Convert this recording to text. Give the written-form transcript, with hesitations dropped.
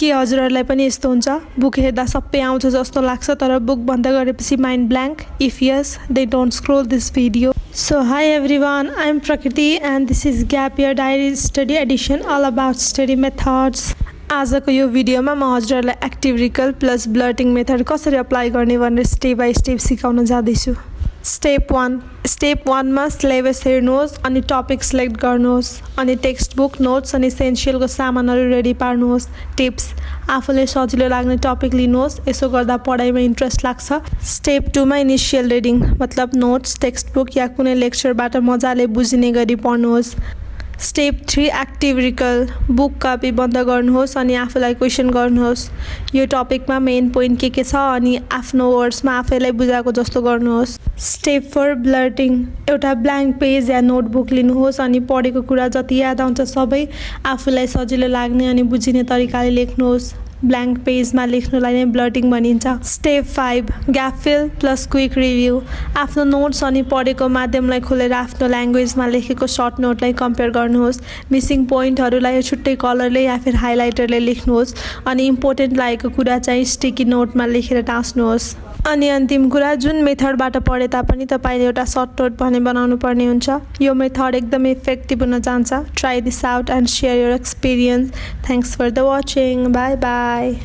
के हजुरहरुलाई पनि यस्तो हुन्छ बुक हेर्दा सबै आउँछ जस्तो लाग्छ तर बुक बन्द गरेपछि mind blank if yes they don't scroll this video So hi everyone, I am Prakriti and this is Gap Year Diary Study Edition all about study methods. आजको यो भिडियोमा म हजुरहरुलाई एक्टिभ रिकल प्लस ब्लर्टिङ मेथड कसरी apply गर्ने भनेर step by step सिकाउन जाँदैछु। Step 1 मा सिलेबस हेर्नुहोस् अनि टपिक सिलेक्ट गर्नुहोस् अनि टेक्स्ट बुक नोट्स अनि एसेन्शियलको सामानहरु रेडी पार्नुहोस्। टिप्स आफूले सजिलो लाग्ने टपिक लिनुहोस्, यसो गर्दा पढाइमा इन्ट्रेस्ट लाग्छ। स्टेप 2 मा इनिशियल रिडिङ मतलब नोट्स, टेक्स्ट बुक या कुनै लेक्चरबाट मजाले बुझिने गरी पढ्नुहोस्। स्टेप 3 एक्टिभ रिकल बुक कपी बन्द गर्नुहोस् अनि आफूलाई क्वेशन गर्नुहोस् यो टपिकमा मेन पोइन्ट के छ अनि आफ्नो वर्ड्समा आफैलाई बुझाएको जस्तो गर्नुहोस्। स्टेप 4 ब्लर्टिङ एउटा ब्ल्याङ्क पेज या नोटबुक लिनुहोस् अनि पढेको कुरा जति याद आउँछ सबै आफूलाई सजिलो लाग्ने अनि बुझिने तरिकाले लेख्नुहोस्। ब्ल्याङ्क पेजमा लेख्नुलाई नै ब्लर्टिङ भनिन्छ। Step 5 gap fill plus quick review आफ्नो नोट्स अनि पढेको माध्यमलाई खोलेर आफ्नो ल्याङ्ग्वेजमा लेखेको सर्ट नोटलाई कम्पेयर गर्नुहोस्। मिसिङ पोइन्टहरूलाई छुट्टै कलरले या फिर हाइलाइटरले लेख्नुहोस् अनि इम्पोर्टेन्ट लागेको कुरा चाहिँ स्टिकी नोटमा लेखेर टाँस्नुहोस्। अनि अन्तिम कुरा जुन मेथडबाट पढे तापनि तपाईले एउटा सर्ट नोट भने बनाउनु पर्ने हुन्छ। यो मेथड एकदमै इफेक्टिभ हुन जान्छ। Try this out and share your experience. Thanks for the watching. Bye by.